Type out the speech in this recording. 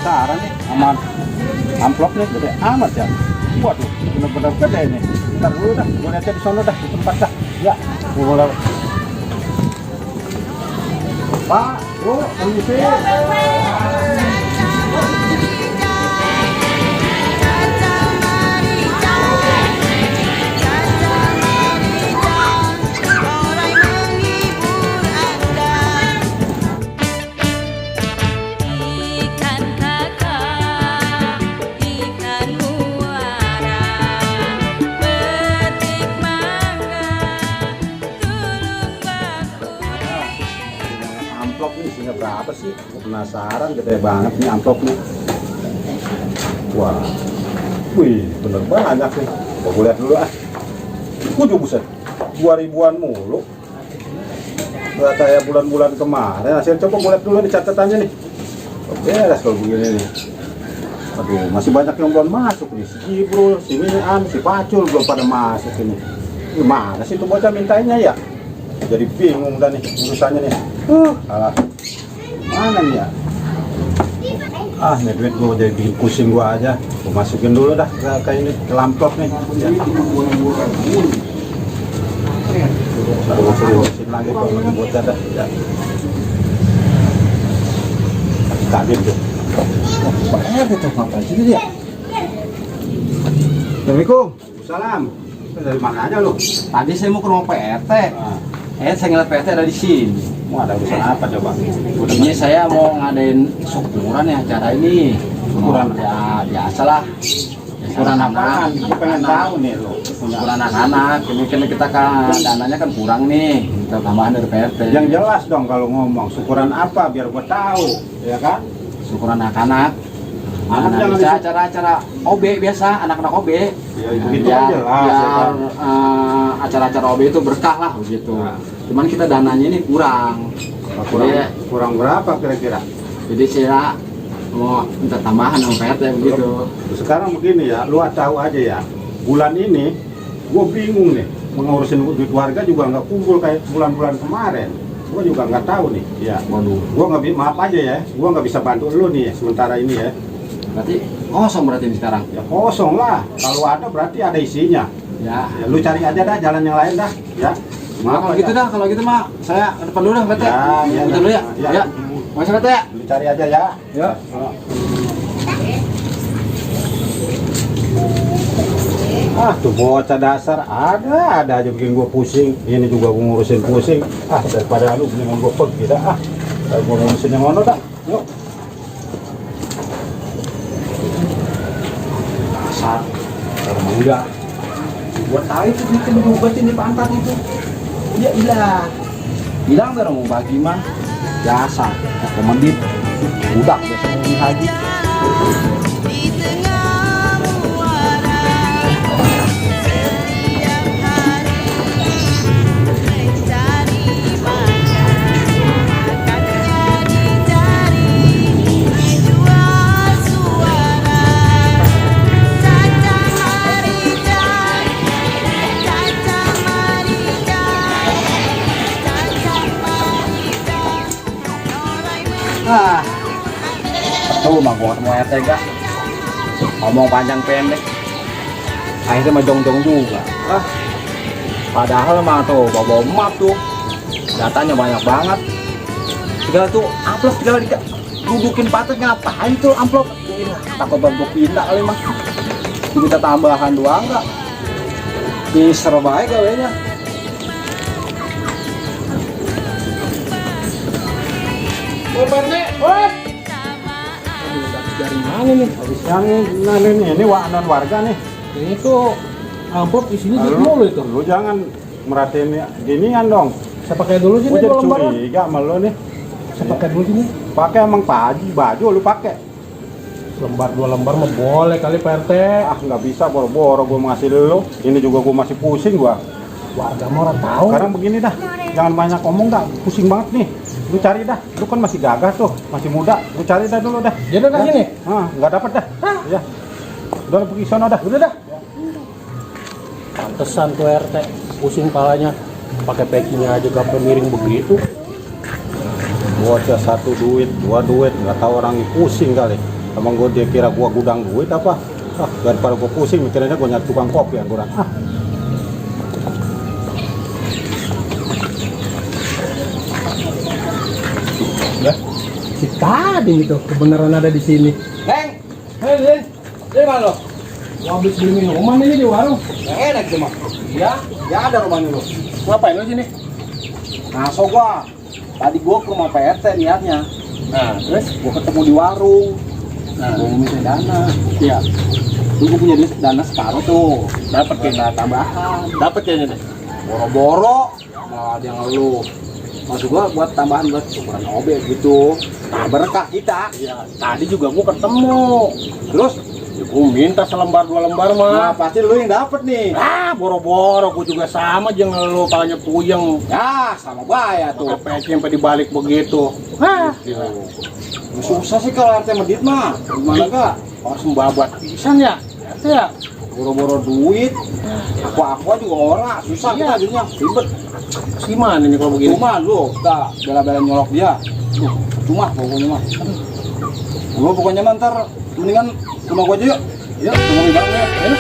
penasaran nih sama amplopnya gede amat ya. Waduh, bener-bener gede nih. Ntar dulu dah, gue liatnya di sono dah, di tempat dah. Ya, gue mulai. Pak, Bu, permisi. Amplop ini isinya berapa sih? Gue penasaran, gede banget nih amplopnya. Wah, wih, bener banyak nih. Gue lihat dulu ah. Kudu buset, 2 ribuan mulu. Gak kayak bulan-bulan kemarin. Hasil coba gue lihat dulu nih catatannya nih. Oke, beres kalau begini nih. Aduh, masih banyak yang belum masuk nih. Si Jibrul, si Mian, si Pacul belum pada masuk ini. Gimana sih tuh bocah mintanya ya? Jadi bingung dah nih urusannya nih. Alah, mana nih ya? Ah, nih duit gue jadi bikin pusing gue aja. Gue masukin dulu dah ke ini, ke amplop nih. Baru urusin lagi kalau lagi bocah dah. Ya. Kaget tuh. Pak RT tuh ngapain sih dia? Assalamualaikum. Salam. Dari mana aja lu? Tadi saya mau ke rumah Pak RT. Saya ngeliat Pak RT ada di sini. Mau ada urusan apa coba? Ini saya mau ngadain syukuran ya acara ini. Syukuran ya biasalah. Syukuran apaan? Gue pengen tahu nih lu. Syukuran anak-anak. Ini kan kita kan dananya kan kurang nih. Kita tambahan dari Pak RT. Yang jelas dong kalau ngomong syukuran apa biar gue tahu, ya kan? Syukuran anak-anak. Anak jangan bisa acara-acara OB biasa, anak-anak OB. Ya begitu aja lah. Biar acara-acara OB itu berkah lah begitu. Nah. Cuman kita dananya ini kurang. Kurang berapa kira-kira? Jadi saya mau minta tambahan sama Pak RT begitu. Sekarang begini ya, lu tahu aja ya. Bulan ini gue bingung nih, mengurusin duit warga juga nggak kumpul kayak bulan-bulan kemarin. Gue juga nggak tahu nih. Ya, Waduh. gue nggak maaf aja ya, gue nggak bisa bantu lu nih sementara ini ya. Berarti kosong berarti ini sekarang. Ya kosong lah. Kalau ada berarti ada isinya. Ya. Ya, lu cari aja dah jalan yang lain dah. Ya. Kalau gitu dah, kalau gitu mah saya ke depan dulu dah, Pak RT. Ya, Betul dulu ya. ya. Ya. Masih Pak RT ya. Lu cari aja ya. Ya. Ah tuh bocah dasar ada aja bikin gua pusing. Ini juga gua ngurusin pusing. Ah daripada lu mendingan gua pergi dah. Ah gua ngurusin yang mana dah. Yuk. Dasar. Enggak. Buat tahu itu bikin diobatin di pantat itu. Dia hilang baru mau bagi mah. Biasa. Komandit. Budak biasa mau haji. Ah, betul mah gua ketemu RT gak ngomong panjang pendek, akhirnya mah jong-jong juga. Ah, padahal mah tuh bawa map tuh datanya banyak banget. Tinggal tuh amplop tinggal dudukin patut ngapain tuh amplop? Takut bantu pindah kali mah. Kita tambahan doang nggak? Diser baik gawenya. Dari mana nih? Habis yang ini non warga nih. Ini tuh amplop isinya duit mulu itu. Lu jangan merhatiin ginian dong. Saya pakai dulu sini Gua jadi 2 lembar. curiga sama lu nih. Saya pakai dulu sini. Pakai emang baju lu pakai. Lembar 2 lembar mah boleh kali Pak RT. Ah nggak bisa boro-boro gua ngasih lu. Ini juga gua masih pusing gua. Warga mau orang tahu. Sekarang begini dah. Jangan banyak ngomong dah. Pusing banget nih. Lu cari dah. Lu kan masih gagah tuh, masih muda. Lu cari dah dulu dah. Dia udah kasih nih. Ah, nggak dapat dah. Ya. Udah pergi sono dah. Udah dah. Pantesan tuh RT pusing palanya. Pakai packingnya aja gak miring begitu. Bocah 1 duit, 2 duit, nggak tahu orang pusing kali. Emang gue dia kira gua gudang duit apa? Daripada gua pusing mikirnya gua nyari tukang kopi yang kurang. Ya, si tadi itu kebenaran ada di sini. Neng, hei Lin, di mana lo? Gua habis beli minuman ini di warung. Yang enak cuma. Iya, ya ada rumahnya lo. Ngapain lo sini? Ngaso gua. Tadi gua ke rumah PRT niatnya. Nah, Terus gua ketemu di warung. nah, Gua minta dana. iya, Lu gua punya duit dana separuh tuh. dapat Dana tambahan. dapat kayaknya deh. Boro-boro malah dia ngeluh. Maksud gua buat tambahan buat ukuran OB gitu. Nah, berkah kita. Iya, tadi juga gua ketemu. Terus, Ya, gua minta selembar 2 lembar nah mah. pasti lu yang dapet nih. Ah, boro-boro gua juga sama aja ngeluh palanya puyeng. Ya, sama bahaya tuh. Pakai peci sampai dibalik begitu. Ah, gila. Susah sih kalau RT medit mah. Gimana gak? Harus membabat pisan ya. Ya. Boro-boro duit. Aku juga ora. Susah Iya. kita jadinya. Ribet. Gimana nih kalau begini? Cuma lu, kita bela-bela nyolok dia. Cuma pokoknya mah. Lu pokoknya mah ntar mendingan rumah gua aja yuk. Ya, tunggu di dalam ya. Ayo.